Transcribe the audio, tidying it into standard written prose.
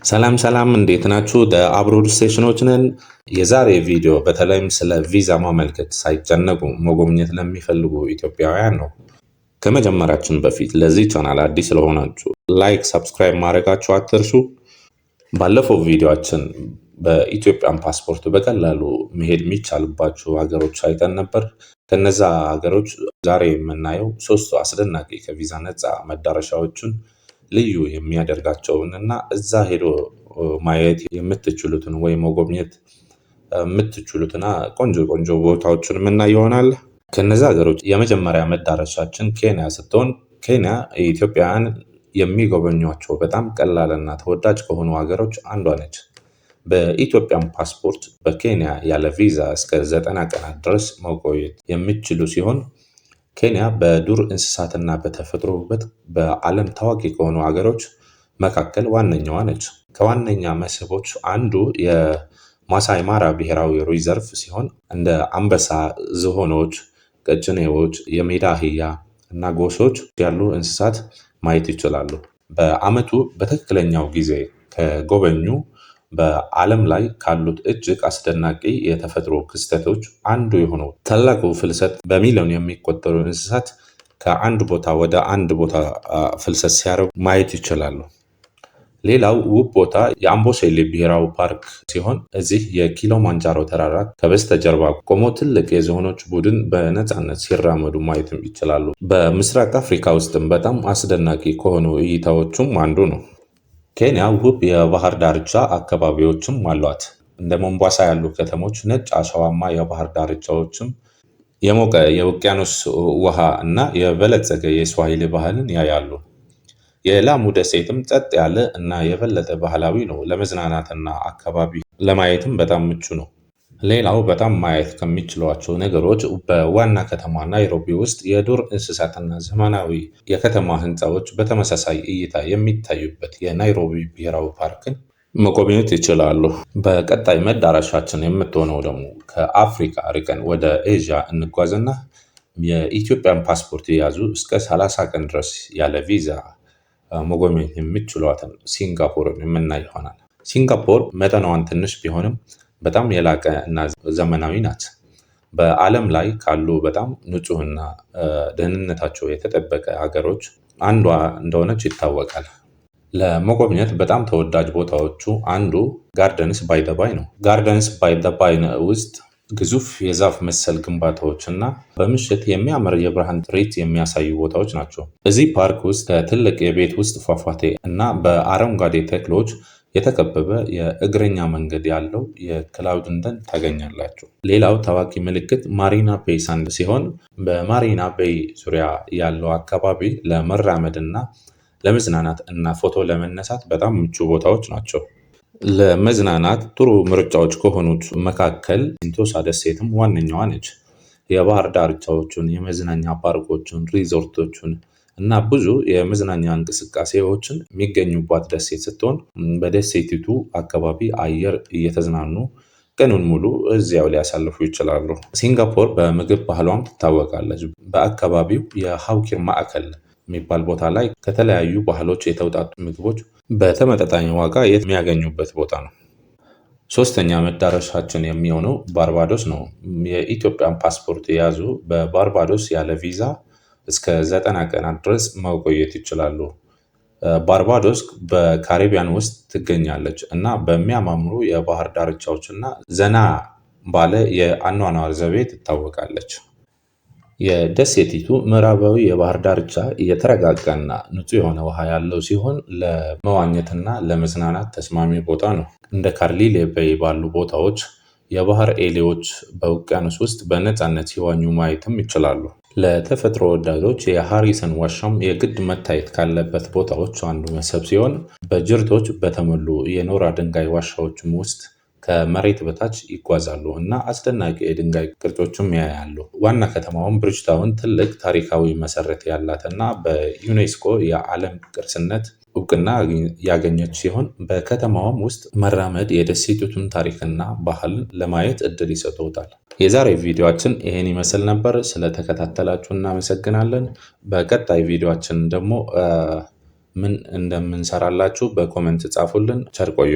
ሰላም ሰላም፣ እንዴት ናችሁ? Abroad Station ኦች ነን። የዛሬ ቪዲዮ በተለይም ስለ ቪዛ ማመልከት ሳይጨነቁ መጎብኘት ለሚፈልጉ ኢትዮጵያውያን ነው። ከመጀመራችን በፊት ለዚህ ቻናል አዲስ ስለሆናችሁ like፣ subscribe ማድረጋችሁ አትርሱ። ባለፈው ቪዲዮአችን በ Ethiopian ፓስፖርት በቀላሉ መሄድ የሚቻልባቸው ሀገሮች አይተን ነበር። ከነዛ ሀገሮች ዛሬ የምናየው ሶስቱ አስደናቂ ከቪዛ ነፃ መዳረሻዎችን፣ ልዩ የሚያደርጋቸውን እና እዛ ሄዶ ማየት የምትችሉትን ወይም መጎብኘት የምትችሉትና ቆንጆ ቆንጆ ቦታዎችን የምናይ ይሆናል። ከነዚ ሀገሮች የመጀመሪያ መዳረሻችን ኬንያ ስትሆን፣ ኬንያ የኢትዮጵያውያን የሚጎበኟቸው በጣም ቀላልና ተወዳጅ ከሆኑ ሀገሮች አንዷ ነች። በ Ethiopian ፓስፖርት በኬንያ ያለ ቪዛ እስከ 90 ቀናት ድረስ መቆየት የሚችሉ ሲሆን፣ ኬንያ በዱር እንስሳትና በተፈጥሮ ውበት በዓለም ታዋቂ ከሆኑ ሀገሮች መካከል ዋነኛዋ ነች። ከዋነኛ መስህቦች አንዱ የማሳይ ማራ ብሔራዊ reserve ሲሆን፣ እንደ አንበሳ፣ ዝሆኖች፣ ቀጭኔዎች፣ የሜዳ አህያ እና ጎሶች ያሉ እንስሳት ማየት ይችላሉ። በዓመቱ በትክክለኛው ጊዜ ከጎበኙ በዓለም ላይ ካሉት እጅግ አስደናቂ የተፈጥሮ ክስተቶች አንዱ የሆነው ታላቁ ፍልሰት፣ በሚሊዮን የሚቆጠሩ እንስሳት ከአንድ ቦታ ወደ አንድ ቦታ ፍልሰት ሲያደርጉ ማየት ይችላሉ። ሌላው ውብ ቦታ የአምቦሴሊ ብሔራዊ ፓርክ ሲሆን፣ እዚህ የኪሊማንጃሮ ተራራ ከበስተጀርባ ቆሞ ትልቅ የዝሆኖች ቡድን በነፃነት ሲራመዱ ማየትም ይችላሉ። በምስራቅ አፍሪካ ውስጥም በጣም አስደናቂ ከሆኑ እይታዎቹም አንዱ ነው። ኬንያ ውብ የባህር ዳርቻ አካባቢዎችም አሏት። እንደ ሞምባሳ ያሉ ከተሞች ነጭ አሸዋማ የባህር ዳርቻዎችም፣ የሞቀ የውቅያኖስ ውሃ እና የበለጸገ የስዋሂሊ ባህልን ያያሉ። የላሙ ደሴትም ጸጥ ያለ እና የበለጠ ባህላዊ ነው። ለመዝናናትና አካባቢ ለማየትም በጣም ምቹ ነው። ሌላው በጣም ማየት ከሚችሏቸው ነገሮች በዋና ከተማ ናይሮቢ ውስጥ የዱር እንስሳትና ዘመናዊ የከተማ ህንፃዎች በተመሳሳይ እይታ የሚታዩበት የናይሮቢ ብሔራዊ ፓርክን መጎብኘት ይችላሉ። በቀጣይ መዳረሻችን የምትሆነው ደግሞ ከአፍሪካ ርቀን ወደ ኤዥያ እንጓዝና የ Ethiopian ፓስፖርት የያዙ እስከ 30 ቀን ድረስ ያለ ቪዛ መጎብኘት የሚችሏትን ሲንጋፖርን የምናይ ይሆናል። ሲንጋፖር መጠኗን ትንሽ ቢሆንም በጣም የላቀ እና ዘመናዊ ናት። በዓለም ላይ ካሉ በጣም ንጹህና ደህንነታቸው የተጠበቀ ሀገሮች አንዷ እንደሆነች ይታወቃል። ለመጎብኘት በጣም ተወዳጅ ቦታዎቹ አንዱ Gardens by the Bay ነው። Gardens by the Bay ውስጥ ግዙፍ የዛፍ መሰል ግንባታዎች እና በምሽት የሚያምር የብርሃን ትርኢት የሚያሳዩ ቦታዎች ናቸው። እዚህ ፓርክ ውስጥ ከትልቅ የቤት ውስጥ ፏፏቴ እና በአረንጓዴ ተክሎች የተከበበ የእግረኛ መንገድ ያለው የ cloud ደን ታገኛላችሁ። ሌላው ታዋቂ ምልክት Marina Bay Sand ሲሆን፣ በማሪና ቤይ ዙሪያ ያለው አካባቢ ለመራመድ እና ለመዝናናት እና ፎቶ ለመነሳት በጣም ምቹ ቦታዎች ናቸው። ለመዝናናት ጥሩ ምርጫዎች ከሆኑት መካከል ሴንቶሳ ደሴትም ዋነኛዋ ነች። የባህር ዳርቻዎቹን፣ የመዝናኛ ፓርኮችን፣ ሪዞርቶችን እና ብዙ የመዝናኛ እንቅስቃሴዎችን የሚገኙባት ደሴት ስትሆን፣ በደሴቲቱ አካባቢ አየር እየተዝናኑ ቀኑን ሙሉ እዚያው ሊያሳልፉ ይችላሉ። ሲንጋፖር በምግብ ባህሏም ትታወቃለች። በአካባቢው የ hawker ማዕከል የሚባል ቦታ ላይ ከተለያዩ ባህሎች የተውጣጡ ምግቦች በተመጣጣኝ ዋጋ የሚያገኙበት ቦታ ነው። ሶስተኛ መዳረሻችን የሚሆነው ባርባዶስ ነው። የ Ethiopian ፓስፖርት የያዙ በባርባዶስ ያለ ቪዛ እስከ 90 ቀናት ድረስ መቆየት ይችላሉ። ባርባዶስ በካሪቢያን ውስጥ ትገኛለች እና በሚያማምሩ የባህር ዳርቻዎች እና ዘና ባለ የአኗኗር ዘይቤ ትታወቃለች። የደሴቲቱ ምዕራባዊ የባህር ዳርቻ የተረጋጋና ንጹህ የሆነ ውሃ ያለው ሲሆን፣ ለመዋኘትና ለመዝናናት ተስማሚ ቦታ ነው። እንደ ካርሊሌ ቤይ ባሉ ቦታዎች የባህር ኤሊዎች በውቅያኖስ ውስጥ በነፃነት ሲዋኙ ማየትም ይችላሉ። ለተፈጥሮ ወዳጆች የሃሪሰን ዋሻም የግድ መታየት ካለበት ቦታዎች አንዱ መስህብ ሲሆን፣ በጅረቶች በተሞሉ የኖራ ድንጋይ ዋሻዎችም ውስጥ ከመሬት በታች ይጓዛሉ እና አስደናቂ የድንጋይ ቅርጾችም ያያሉ። ዋና ከተማዋም ብሪጅታውን ትልቅ ታሪካዊ መሰረት ያላት እና በዩኔስኮ የዓለም ቅርስነት እውቅና ያገኘች ሲሆን፣ በከተማዋም ውስጥ መራመድ የደሴቲቱን ታሪክና ባህልን ለማየት እድል ይሰጥዎታል። የዛሬ ቪዲዮአችን ይሄን ይመስል ነበር። ስለተከታተላችሁ እናመሰግናለን። በቀጣይ ቪዲዮአችን ደግሞ ምን እንደምንሰራላችሁ በ comment ጻፉልን። ቸር ቆዩ።